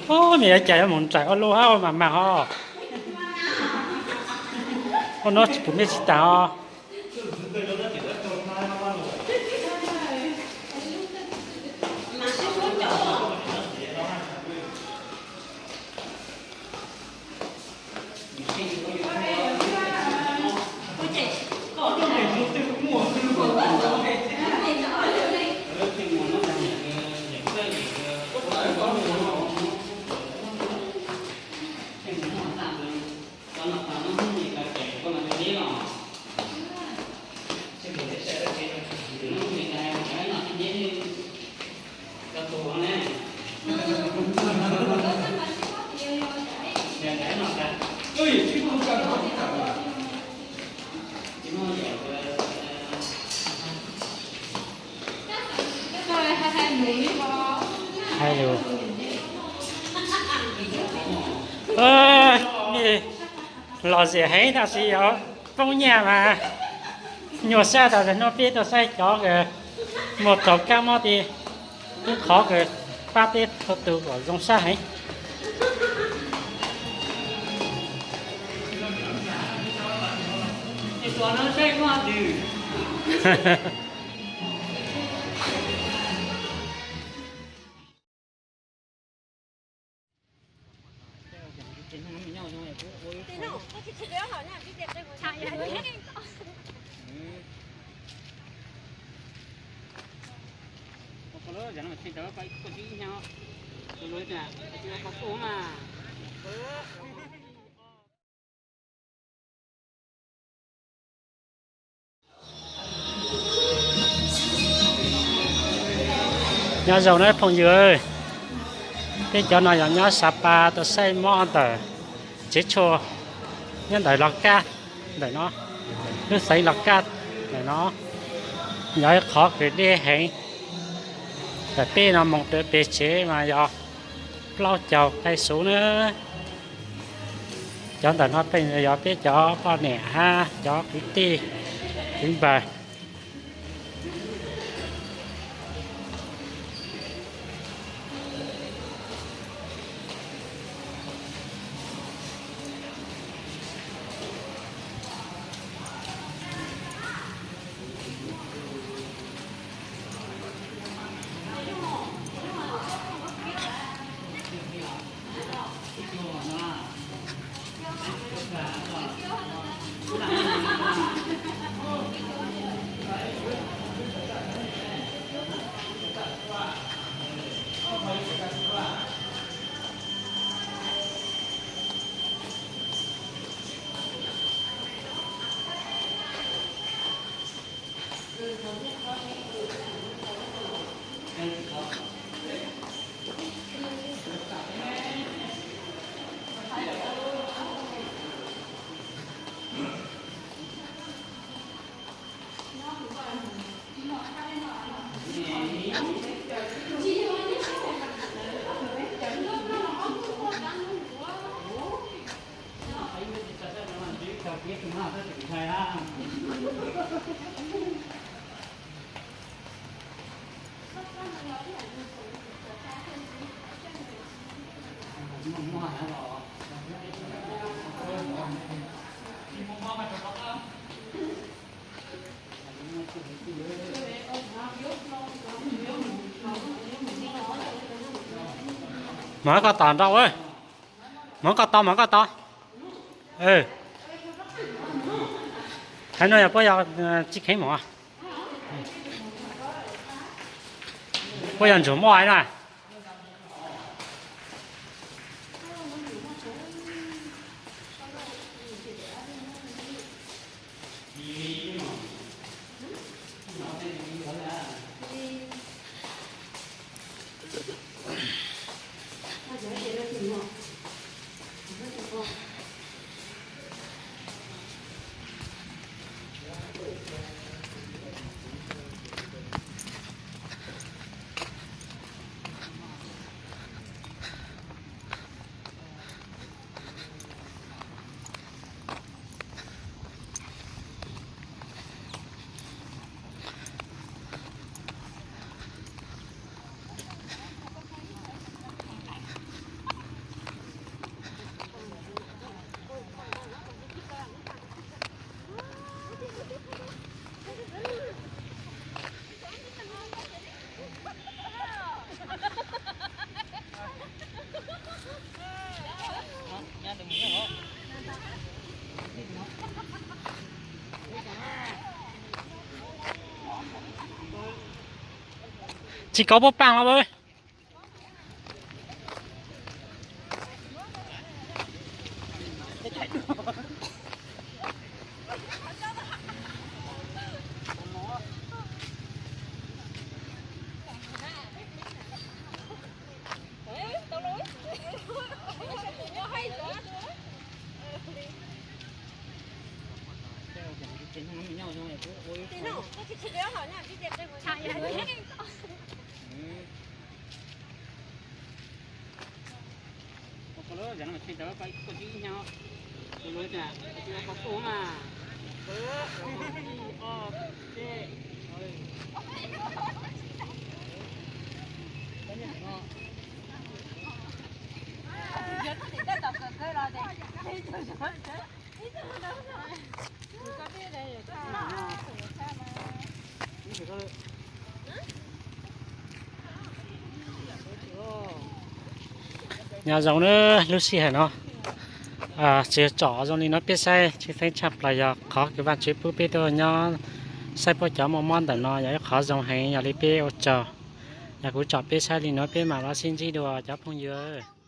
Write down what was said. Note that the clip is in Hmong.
Ub, me yuav cas yuav mus nraim ua luaj hab ua mas mas os. Ua no tsis pum mej tsis tas os. Hais lus. Los zem heev tab sis yog poob nyiaj mas nyuaj sab tas. Ntawm no peb tuaj saib cov muag taug kab mob ti, ib qhov pab peb txhua tus kom zoo sab heev. Nyob zoo na phooj ywg, peb cov no yog nyob Sapa tuaj saib mob ntawm tsev tshuaj, nyob ntawm Los Kaj ntawm no, lub xeev Los Kaj ntawm no, yog ib qhov kws deb heev. Ntawm peb no mus rau pem tsev mas yog plaub caug pais xuv na. Cov ntawm no pheej yog peb cov poj niam hab cov kwv tij kwv npawg. Mov koj tos nrau, mov koj tos, mov koj tos. Hais no yog puab yog tsis kheev mov, puab yog ntsuag moj na. Tsis kauv puab paaj los. Nyob zoo na, lub sij hawm no txiv tsom zoo li no peb saib tsis feeb tshaj plaws yog qhov kws Vaajtswv pub peb tuaj nyob saib puab cov muaj mob ntawm no yog ib qhov zoo heev yog li peb ua tsaug. Yog kuv tsom peb saib li no peb mam los sib ntsib dua cov phooj ywg.